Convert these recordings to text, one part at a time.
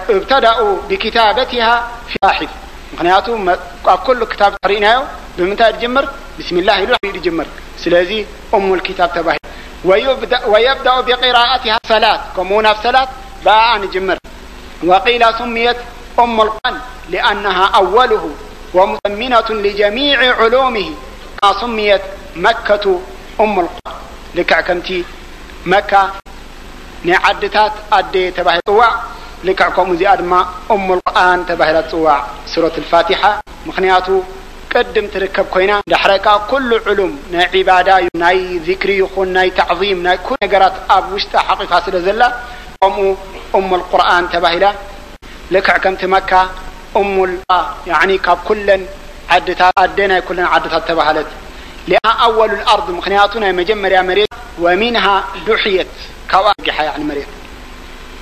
ابتدأوا بكتابتها في صحائف. ምኽንያቱ መ-፣ ኣብ ኩሉ ክታብ ተሪእናዮ ብምንታይ ዝጅምር? ብስሚላህ ኢሉ እዩ ዝጅምር። ስለዚ ኡሙል ኪታብ ተባሂላ። ويبدأ، ويبدأ بقراءتها الصلاة، ከምኡ እውን ኣብ ሰላት ብኣኣ ንጅምር። وقيل سميت أم القرآن لأنها أوله ومتضمنة لجميع علومه، كما سميت مكة أم القرآن، ልክዕ ከምቲ መካ ናይ ዓድታት ኣደ ተባሂላ ትጽዋዕ፣ ልክዕ ከምኡ እዚኣ ድማ ኡሙል ቁርኣን ተባሂላ ትጽዋዕ ሱረት ኣልፋቲሓ። ምኽንያቱ ቅድም ትርከብ ኮይና፣ ዳሕራይ ከኣ ኩሉ ዕሉም ናይ ዒባዳ እዩ፣ ናይ ዚክሪ ይኹን ናይ ተዕዚም ናይ ኩሉ ነገራት ኣብ ውሽጣ ሓቂፋ ስለ ዘላ፣ ከምኡ ኡሙል ቁርኣን ተባሂላ። ልክዕ ከምቲ መካ ኡሙል፣ ያዕኒ ካብ ኩለን ዓድታት ኣደ ናይ ኩለን ዓድታት ተባሃለት። ሊኣ ኣወሉል ኣርድ፣ ምኽንያቱ ናይ መጀመርያ መሬት፣ ወሚንሃ ዱሕየት፣ ካብኣ ጊሓ፣ ያዕኒ መሬት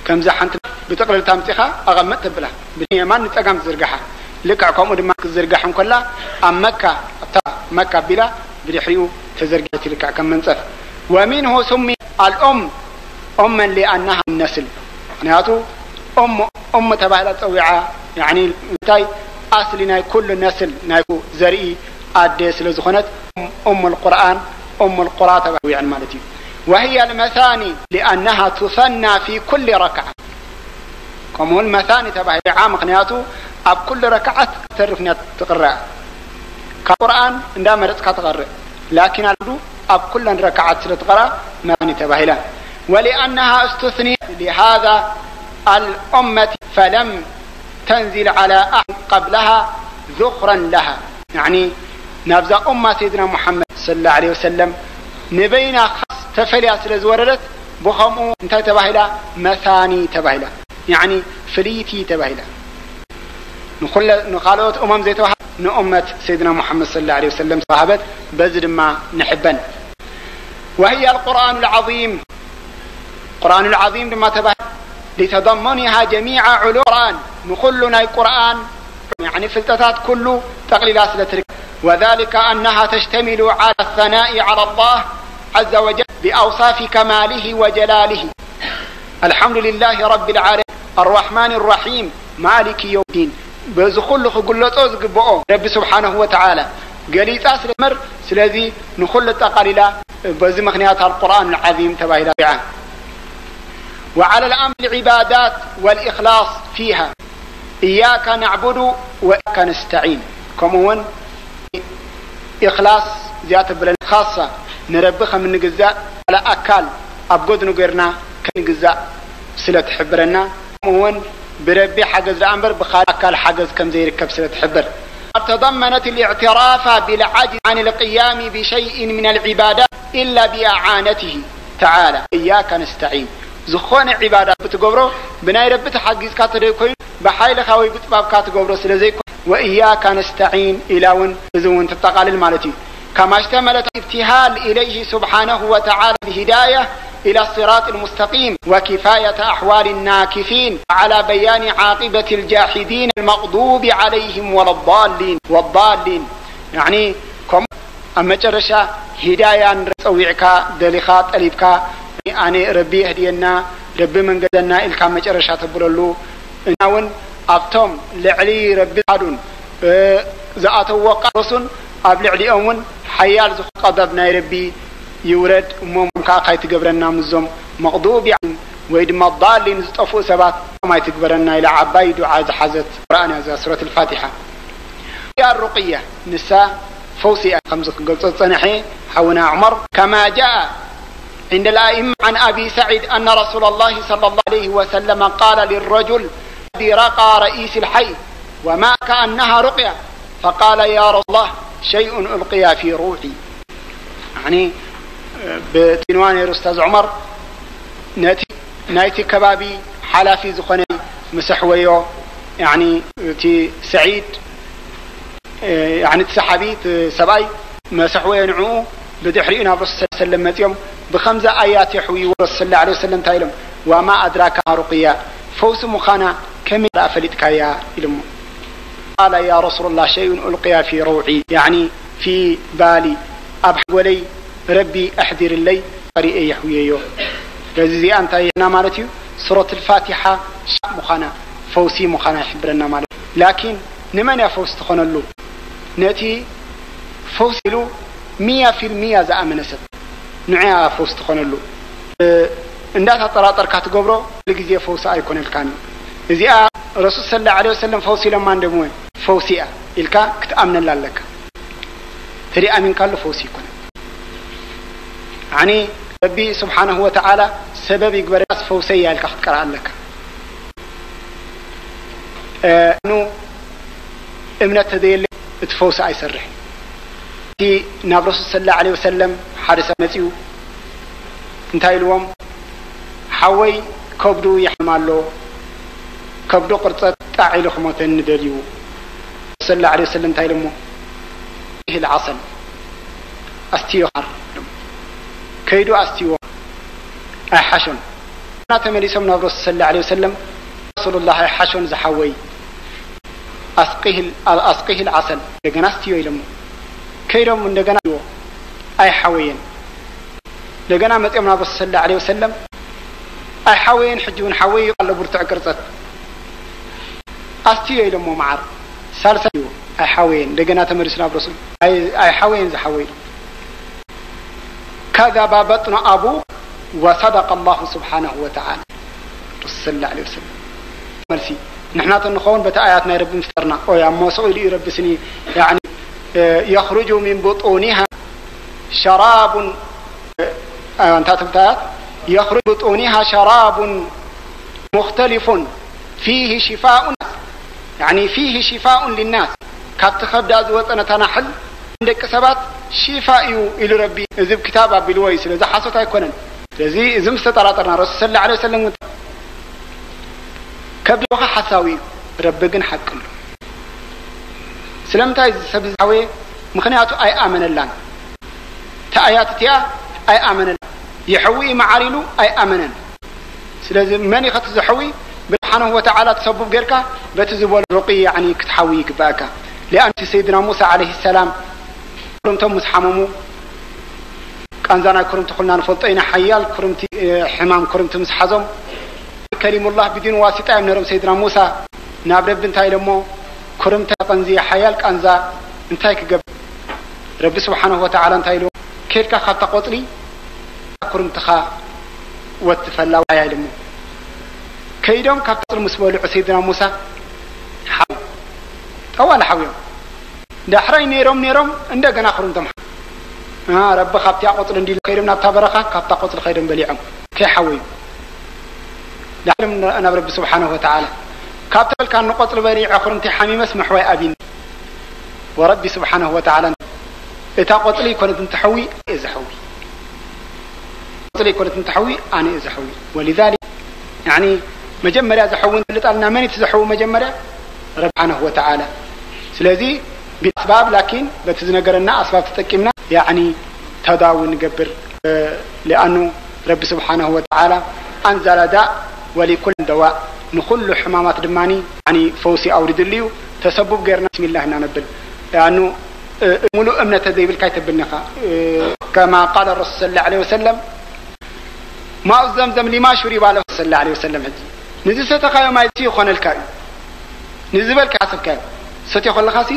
ከምዛ ሓንቲ ብጥቕልልታ ኣምጺኻ ኣቐምጥ ተብላ፣ ብየማን ንጸጋም ትዝርግሓ። ልክዕ ከምኡ ድማ ክትዝርጋሕ እንከላ ኣብ መካ፣ ኣብታ መካ ኣቢላ ብድሕሪኡ ተዘርጊሐት፣ ልክዕ ከም መንጸፍ። ወሚንሁ ሱሚ ኣልኡም ኡመን ሊኣናሃ ነስል፣ ምኽንያቱ እሞ እሞ ተባሂላ ጸዊዓ፣ ያዕኒ እንታይ ኣስሊ ናይ ኩሉ ነስል ናይ ዘርኢ ኣደ ስለ ዝኾነት እሙል ቁርኣን እሙል ቁራ ተባሂላ ማለት እዩ። وهي المثاني لأنها تثنى في كل ركعة። ከምኡውን መታኒ ተባሂላ፣ ምኽንያቱ ኣብ ኩሉ ረክዓት ተርፍንያ ትቕረኣ። ካብ ቁርኣን እንዳመረጽካ ትቐርእ፣ ላኪን ኣሉ ኣብ ኩለን ረክዓት ስለ ትቐርኣ መታኒ ተባሂላ። ولأنها استثنيت لهذا الأمة فلم تنزل على أحد قبلها ذخرا لها። ያዕኒ ናብዛ ኡማ ሰይድና ሙሓመድ ሰለላሁ ዐለይሂ ወሰለም ንበይና ኻስ ተፈልያ ስለ ዝወረደት ብኸምኡ እንታይ ተባሂላ? መታኒ ተባሂላ። ያዕኒ ፍልይቲ ተባሂላ። ንኹለ-፣ ንኻልኦት እመም ዘይተዋሃበ ንኡመት ሰይድና ሙሓመድ ሰለላሁ ዐለይሂ ወሰለም ዝተዋሃበት፣ በዚ ድማ ንሕበን። وهي القرآن العظيم። ቁርኣኑል ዓዚም ድማ ተባሂላ። لتضمنها جميع علوم القرآن። ንኹሉ ናይ ቁርኣን፣ ያዕኒ ፍልጠታት ኩሉ ጠቕሊላ ስለ ትርከብ። وذلك أنها تشتمل على الثناء على الله عز وجل بأوصاف كماله وجلاله. الحمد لله رب العالمين الرحمن الرحيم مالك يوم الدين። በዚ ኩሉ ክግለጾ ዝግብኦ ረቢ ስብሓነሁ ወተዓላ ገሊጻ ስለ መር፣ ስለዚ ንኹሉ ጠቓሊላ በዚ ምኽንያት ኣልቁርኣን ዓዚም ተባሂላ። وعلى الأمر العبادات والإخلاص فيها. إياك نعبد وإياك نستعين. ከምኡ እውን ኢኽላስ እዚኣ ተብለና፣ ኻሳ ንረቢ ከም እንግዛእ፣ ካልእ ኣካል ኣብ ጎድኑ ጌርና ከም እንግዛእ ስለ ትሕብረና፣ ከምኡ እውን ብረቢ ሓገዝ ደኣ እምበር ብኻልእ ኣካል ሓገዝ ከም ዘይርከብ ስለ ትሕብር። قد تضمنت الاعتراف بالعجز عن القيام بشيء من العبادات إلا بإعانته تعالى. إياك نستعين. ዝኾነ ዒባዳ ብትገብሮ ብናይ ረቢ ተሓጊዝካ ተደይ ኮይኑ ብሓይልኻ ወይ ብጥባብካ ትገብሮ ስለ ዘይኮነ፣ وإياك نستعين ኢላ እውን፣ እዚ እውን ተጠቓልል ማለት እዩ። كما اشتملت ابتهال إليه سبحانه وتعالى الهداية إلى الصراط المستقيم وكفاية أحوال الناكثين وعلى بيان عاقبة الجاحدين المغضوب عليهم ولا الضالين والضالين. ያዕኒ ከም ኣብ መጨረሻ ሂዳያ ንረ-፣ ጸዊዕካ፣ ደሊኻ፣ ጠሊብካ፣ ኣነ ረቢ የህድየና፣ ረቢ መንገደና ኢልካ መጨረሻ ተብለሉ፣ እና እውን ኣብቶም ልዕሊ ረቢ ዝሓዱን፣ እ፣ ዝኣተዎ ቃል ሮሱን ኣብ ልዕሊኦም እውን ሓያል ዝኾነ ቀደብ ናይ ረቢ ይውረድ፣ እሞ እሞም ከኣ ካይትገብረና ምስዞም መቕዱብ ወይ ድማ ዳሊን ዝጠፍኡ ሰባት ኣይትግበረና ኢላ ዓባይ ዱዓ ዝሓዘት ቁርኣን እያ እዛ ሱረት ኣልፋቲሓ። يا الرقية، ንሳ ፈውሲ እያ። ከምዚ ክገልጾ ዝጸንሐ ሓውና ዑመር، كما جاء عند الأئمة عن أبي سعيد أن رسول الله صلى الله عليه وسلم قال للرجل الذي رقى رئيس الحي: وما كأنها رقية؟ فقال: يا رسول الله، شيء ألقي في روعي. ያኒ፣ ብቲንዋ ነይሩ ኡስታዝ ዑመር፣ ነቲ ናይቲ ከባቢ ሓላፊ ዝኾነ ምስ ኣሕወዮ፣ ያኒ፣ እቲ ሰዒድ፣ ያኒ፣ እቲ ሰሓቢ፣ እቲ ሰብኣይ ምስ ኣሕወዮ ንዕኡ፣ ብድሕሪኡ ናብ ረሱል ሰለላሁ ዐለይሂ ወሰለም መጺኦም፣ ብኸምዚ ኣያት የሕውይዎ። ረሱል ሰለላሁ ዐለይሂ ወሰለም እንታይ ኢሎም? "ወማ ኣድራካ ማ ሩቅያ፣ ፈውሲ ምዃና ከመይ ደኣ ፈሊጥካያ?" ኢሎሞ። ቃለ፣ "ያ ረሱለላህ፣ ሸይኡን ኡልቅያ ፊ ረውዒ፣ ያኒ ፊ ባሊ፣ ኣብ ሓንጎለይ ረቢ ኣሕዲርለይ፣ ፈሪኤ የሕውየዮ።" ስለዚ እዚኣ እንታይ እያ ማለት እዩ? ሱረቱል ፋቲሓ ሽፋእ ምዃና፣ ፈውሲ ምዃና ይሕብረና ማለት እዩ። ላኪን ንመን እያ ፈውሲ ትኾነሉ? ነቲ ፈውሲ ኢሉ ሚያ ፊል ሚያ ዝኣመነ ሰብ ንዑ እያ ፈውሲ ትኾነሉ። እ፣ እንዳተጠራጠርካ ትገብሮ ኩሉ ግዜ ፈውሲ ኣይኮነልካን እዩ። እዚኣ ረሱል ሰለላሁ ዐለይሂ ወሰለም ፈውሲ ኢሎማ እንደሞ ፈውሲ እያ ኢልካ ክትኣምነላ ኣለካ። ተደይ ኣሚንካሉ ፈውሲ ይኮነ። ያኒ ረቢ ስብሓነሁ ወተዓላ ሰበብ ይግበረስ ፈውሰያ ኢልካ ክትቀርኣ ኣለካ። እ፣ ኑ እምነት ተዘየለ እቲ ፈውሲ ኣይሰርሕን። እቲ ናብ ረሱል ሰለላሁ ዐለይሂ ወሰለም ሓደ ሰብ መጺኡ እንታይ ኢልዎም? ሓወይ ከብዱ ይሓም ኣሎ፣ ከብዱ ቅርጸት ጣዕ ኢሉ ክሞተኒ ደልዩ። ሰለላሁ ዐለይሂ ወሰለም እንታይ ኢሎሞ? ይህል ዓሰል ኣስትዮ ሓር ከይዱ ኣስትዮ ኣይሓሾን። እና ተመሊሶም ናብ ረሱል ሰለላሁ ዐለይሂ ወሰለም፣ ረሱሉላህ ኣይሓሾን ዝሓወይ፣ ኣስቂሂል፣ ኣስቂሂል ዓሰል እንደገና ኣስትዮ ኢሎሞ። ከይዶም እንደገና ኣይሓወየን። እንደገና መጺኦም ናብ ረሱል ሰለላሁ ዐለይሂ ወሰለም፣ ኣይሓወየን፣ ሕጂ እውን ሓወዩ ኣሎ ብርቱዕ ቅርጸት። ኣስትዮ ኢሎሞ መዓር። ሳልሳይ እዩ፣ ኣይሓወየን። እንደገና ተመሊሱ ናብ ረሱል፣ ኣይ-፣ ኣይሓወየን ዝሓወዩ። ከዘበ በጥኑ ኣቡ ወሰደቀ ኣላሁ ስብሓነሁ ወተዓላ። ረሱል ሰለላሁ ዐለይሂ ወሰለም መልሲ፣ ንሕና ተንኸውን በቲ ኣያት ናይ ረቢ ምፍጠርና። ኦይ፣ ኣብ መሰኡ ኢሉ እዩ ረቢ ስኒ፣ ያዕኒ፣ እ፣ የኽሩጁ ሚን ቡጡኒሃ ሸራቡን፣ እ፣ እንታይ ትብል እታ ኣያት? የኽሩጁ ቡጡኒሃ ሸራቡን ሙኽተሊፉን ፊሂ ሽፋኡን፣ ያዕኒ፣ ፊሂ ሽፋኡን ሊናስ፣ ካብቲ ከብዳ ዝወጸ ነታ ናሕል ንደቂ ሰባት ሽፋ እዩ ኢሉ ረቢ፣ እዚ ብ ክታብ ኣቢልዎ እዩ። ስለዚ ሓሶት ኣይኮነን። ስለዚ እዚ ምስ ተጠራጠርና፣ ረሱል ሰለላሁ ዐለይሂ ወሰለም እውን ከብድኻ ሓሳዊ እዩ፣ ረቢ ግን ሓቂ ኣሎ። ስለምንታይ እዚ ሰብ እዚ ሓወየ? ምኽንያቱ ኣይኣመነላን። እታ ኣያት እቲኣ ኣይኣመነላን። ይሕዊ እዩ መዓር ኢሉ ኣይኣመነን። ስለዚ መን ኢኸ እቲ ዘሕዊ? ብስብሓነሁ ወተዓላ ተሰቡብ ጌርካ በቲ ዝበሎ ሩቂ፣ ያዕኒ፣ ክትሓዊ ይግባእካ። ሊኣን እቲ ሰይድና ሙሳ ዓለይሂ ሰላም ክርምቶም ምስ ሓመሙ፣ ቃንዛ ናይ ክርምቲ ኩልና ንፈልጦ ኢና፣ ሓያል ክርምቲ፣ እ፣ ሕማም ክርምቲ ምስ ሓዞም፣ ከሊሙላህ ብዲን ዋሲጣ እዮም ነይሮም። ሰይድና ሙሳ ናብ ረቢ እንታይ ኢሎሞ? ክርምቲ ቀንዚ ሓያል ቃንዛ እንታይ ክገብር? ረቢ ስብሓነሁ ወተዓላ እንታይ ኢልዎ? ኬድካ ካብታ ቆጽሊ ኩርምትኻ ወቲ ፈላዋያ ኢሎሞ። ከይዶም ካብ ቆጽሊ ምስ በልዑ ሰይድና ሙሳ ሓው-፣ ጠዋለ ሓውዮም። ዳሕራይ ነይሮም ነይሮም እንደገና ክርምቶም ሓ-፣ አ፣ ረቢ ካብቲያ ቆጽሊ እንዲሉ ከይዶም ናብታ በረኻ፣ ካብታ ቆጽሊ ከይዶም በሊዖም ከይሓወዩ። ዳሕሎም ናብ ረቢ ስብሓነሁ ወተዓላ፣ ካብ ተበልካ ንቆጽሊ በሊዐ ክርምቲ ሓሚመስ ምሕዋይ ኣቢኒ። ወረቢ ስብሓነሁ ወተዓላ፣ እታ ቆጽሊ ይኮነት እንትሕዊ፣ ኣነ እየ ዝሕዊ። ቆጽሊ ይኮነት እንትሕዊ፣ ኣነ እየ ዝሕዊ። ወሊዛሊክ፣ ያዕኒ፣ መጀመርያ ዝሕዊ እንፈልጥ ኣለና። መን እቲ ዝሕዊ መጀመርያ? ረቢ ስብሓነሁ ወተዓላ። ስለዚ፣ ብኣስባብ፣ ላኪን፣ በቲ ዝነገረና ኣስባብ ተጠቂምና፣ ያዕኒ፣ ተዳዊ ንገብር። እ፣ ሊኣኑ ረቢ ስብሓነሁ ወተዓላ ኣንዘለ ዳእ ወሊኩል ደዋእ፣ ንኹሉ ሕማማት ድማኒ፣ ያኒ፣ ፈውሲ ኣውሪድሉ እዩ። ተሰቡብ ገይርና ብስሚላህ እናነብል። ሊኣኑ፣ እ፣ ሙሉእ እምነት ዘይብልካ ኣይተብልኒ ኢኻ። እ፣ ከማ ቃለ ረሱል ሰለላሁ ዐለይሂ ወሰለም፣ ማኡ ዘምዘም ሊማ ሹሪባ ለሁ ሰለላሁ ዐለይሂ ወሰለም። ሕጂ ንዝሰተኻዮ ማይ ይኾነልካ እዩ። ንዝበልካ ሓሰብካዮ ሰትዮ ከለኻሲ፣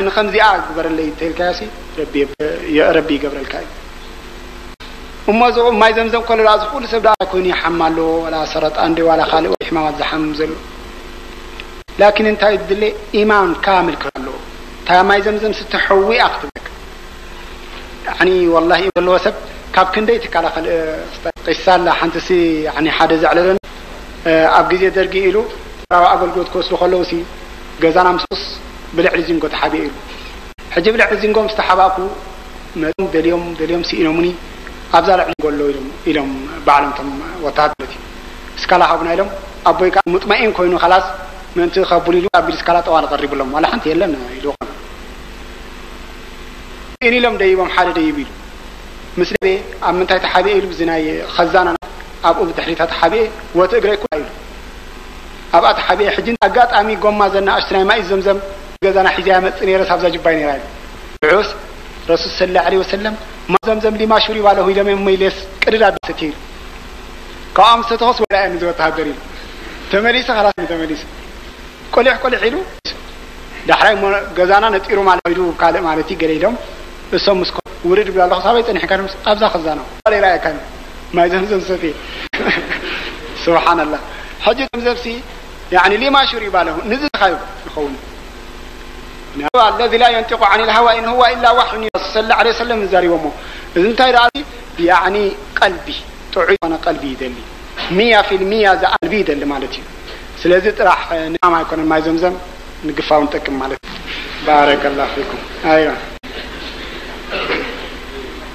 ንኸምዚኣ ግበረለይ እንተኢልካዮሲ፣ ረቢ፣ ረቢ ይገብረልካ እዩ። እሞ እዚ ማይ ዘምዘም ከሎ ደኣ እዚ ኩሉ ሰብ ደኣ ኮይኑ ይሓም ኣሎ፣ ዋላ ሰረጣን ድዩ፣ ዋላ ካልእ ወይ ሕማማት ዝሓምም ዘሎ። ላኪን እንታይ እዩ ዝድለ? ኢማን ካምል ክህሉ ኣለዎ። እታ ማይ ዘምዘም ስትሕዊ እያ ክትብለካ። ያኒ ወላሂ ዘለዎ ሰብ ካብ ክንደይ ትከላኸል፣ እ፣ ቂሳ ኣላ። ሓንትሲ፣ ያኒ ሓደ ዘዕለለኒ፣ እ፣ ኣብ ግዜ ደርጊ ኢሉ፣ ሰራዊ ኣገልግሎት ክወስዱ ከለውሲ፣ ገዛና ምስኡስ ብልዕሊ ዚንጎ ተሓቢኤ ኢሉ። ሕጂ ብልዕሊ ዚንጎ ምስ ተሓባእኩ፣ መፅኦም ደልዮም፣ ደልዮም ስኢኖሙኒ፣ ኣብዛ ልዕሊ ዚንጎ ኣሎ ኢሎም፣ ኢሎም ባዕሎም እቶም ወተሃደር ማለት እዩ። እስካላ ሃቡና ኢሎም፣ ኣቦይ ከዓ ሙጥመኢን ኮይኑ፣ ኸላስ ምእንቲ ከቡል ኢሉ ኣቢሉ እስካላ ጠዋል ቀሪብሎም፣ ዋላ ሓንቲ የለን ኢሉ። ኢን ኢሎም ደይቦም፣ ሓደ ደይብ ኢሉ። ምስ ደይበ፣ ኣብ ምንታይ ተሓቢኤ ኢሉ፣ ብዚ ናይ ኸዛና ኣብኡ ብድሕሪታ ተሓቢኤ፣ ወቲ እግረይ ኩላ ኢሉ። ኣብኣ ተሓቢኤ፣ ሕጂ ኣጋጣሚ ጎማ ዘና ኣሽቱ ናይ ማይ ዘምዘም ገዛና ሒዘያ መጽእ ነይረ፣ ሳብዛ ጅባይ ነይራ ኢሉ። ብዑስ ረሱል ሰለላሁ ዐለይሂ ወሰለም፣ ማይ ዘምዘም ሊማ ሹሪባ ለሁ ኢሎም እዮም፣ መይሌስ ቅድድ ኣቢል ሰትየ ኢሉ። ካብኦም ዝተተኸስ ወላ እዮም እዚ ወተሃደር ኢሉ። ተመሊሱ፣ ኸላስ ተመሊሱ። ቆሊሕ ቆሊሕ ኢሉ ዳሕራይ እሞ ገዛና ነጢሩ ማለት ኢሉ ካልእ ማለት እዩ። ገለ ኢሎም እሶም ምስ ኮ-፣ ውርድ ይብል ኣለኹ፣ ሳበይ ጸኒሕካ? ምስ ኣብዛ ኸዛ ነው። ካልእ ይረኣየካ ነው። ማይ ዘምዘም ሰትየ። ስብሓንላህ። ሕጂ ዘምዘምሲ፣ ያዕኒ ሊማ ሹሪባ ለሁ፣ ንዚ ተኻዩ ይኸውን። الذي لا ينطق عن الهوى إن هو إلا وحي يوحى صلى الله عليه وسلم ዛሪቦሞ። እዚ እንታይ ደኣ፣ ያዕኒ ቀልቢ፣ ጥዑይ ዝኾነ ቀልቢ ይደሊ። ሚያ ፊል ሚያ ዝኣ-፣ ቀልቢ ይደሊ ማለት እዩ። ስለዚ ጥራሕ ንማም ኣይኮነን ማይ ዘምዘም ንግፋው ንጠቅም ማለት እዩ። ባረከላሁ ፊኩም። ኣይዋ።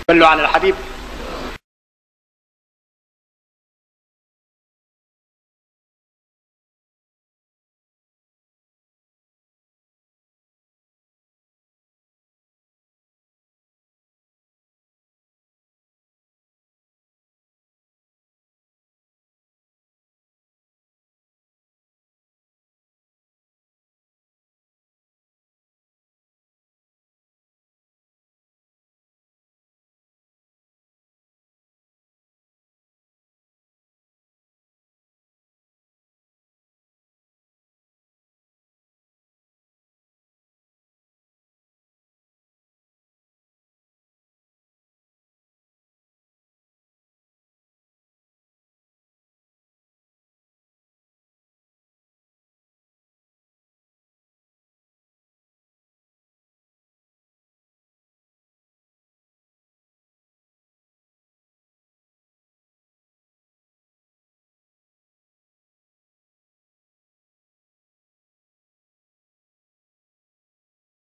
صلوا على الحبيب.